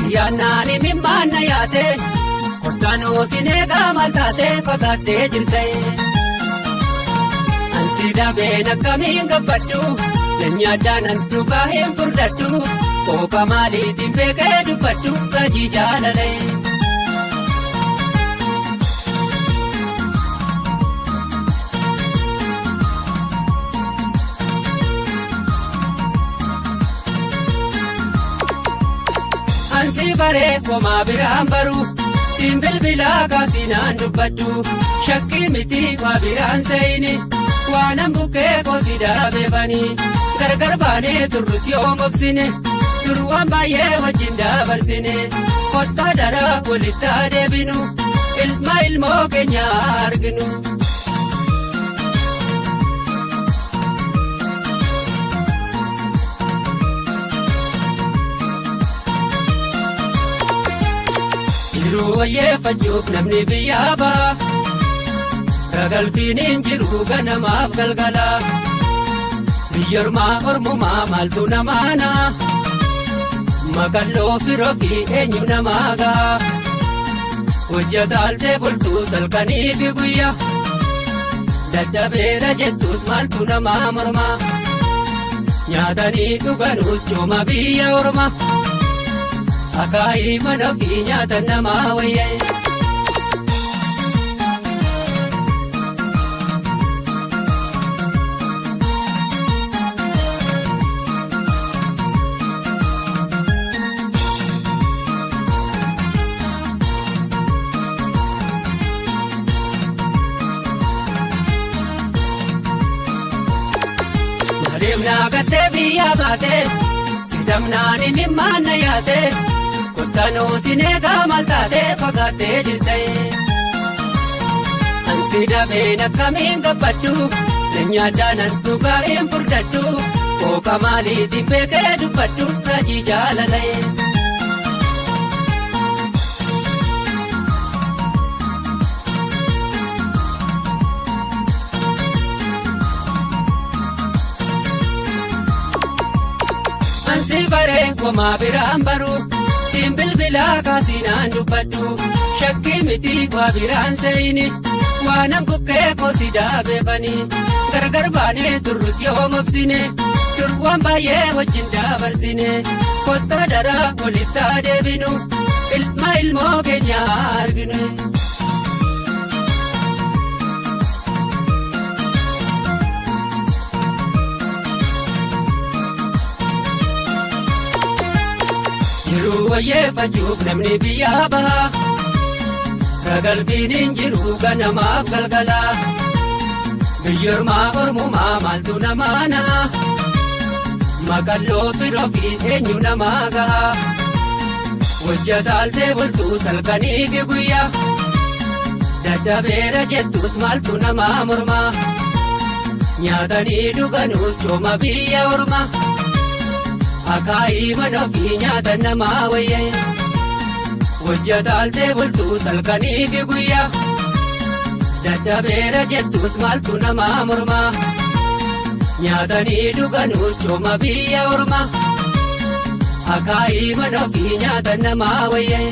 Siyaanaan mimmaana yaate kottanoo sinee maal taatee fagaattee jirte. Ansi dabeen akkamiin gabbadhu nyaadhaan an dhugaa hin furdadhu kooka maaliitiin beekee dubbadhu raajii jaalalee. Ansi baree komaa biraan baru siin bilbilaa kaasinaan dubbadhu shakkii miti waa biraan seeyini waanan bukkee koosi daabeefanii gargar baanee turrus yoo mobsine dur waan baay'ee wajjin dabarsine kottaa daraa walitti adeebinu ilma ilmoo keenya arginu. Jiruu wayyeeffachuuf namni biyyaa ba'a. Ragalfiin hin jiru ganamaaf galgala. Biyya ormaa ormumaa maaltu namaa na'a? Makalloo firoo fi eenyu namaa ga'a? Hojjetaaltee bultuu salkanii fi guyyaa. Dadhabeera jettus maaltu namaa morma? Nyaatanii dhuganuus cooma biyya orma. Akaayii mana ofii nyaata namaa wayyee. Maaliif naagattee biyyaa baatee sidamnaan mimmaana yaatee kottanoo sinee maal taatee fagaattee jirte. Ansi dabeen akkamiin gabbadhu nyaadhaan an dhugaa hin furdadhu kooka maaliitiin beekee dubbadhu raajii jaalalee. Ansi baree komaa biraan baru siin bilbilaa kaasinaan dubbadhu shakkii miti waa biraan seeyini waanan bukkee koosi daabeefanii gargar baanee turrus yoo mobsine dur waan baay'ee wajjin dabarsine kottaa daraa walitti adeebinu ilma ilmoo keenya arginu. Jiruu wayyeeffachuuf namni biyyaa ba'a. Ragalfiin hin jiru ganamaaf galgala. Biyya ormaa ormumaa maaltu namaa na'a? Makalloo firoo fi eenyu namaa ga'a? Hojjetaaltee bultuu salkanii fi guyyaa. Dadhabeera jettus maaltu namaa morma? Nyaatanii dhuganuus cooma biyya orma. Akaayii mana ofii nyaata namaa wayyee. Hojjetaaltee bultuu salkanii fi guyyaa. Dadhabeera jettus maaltu namaa morma? Nyaatanii dhuganuus cooma biyya orma. Akaayii mana ofii nyaata namaa wayyee.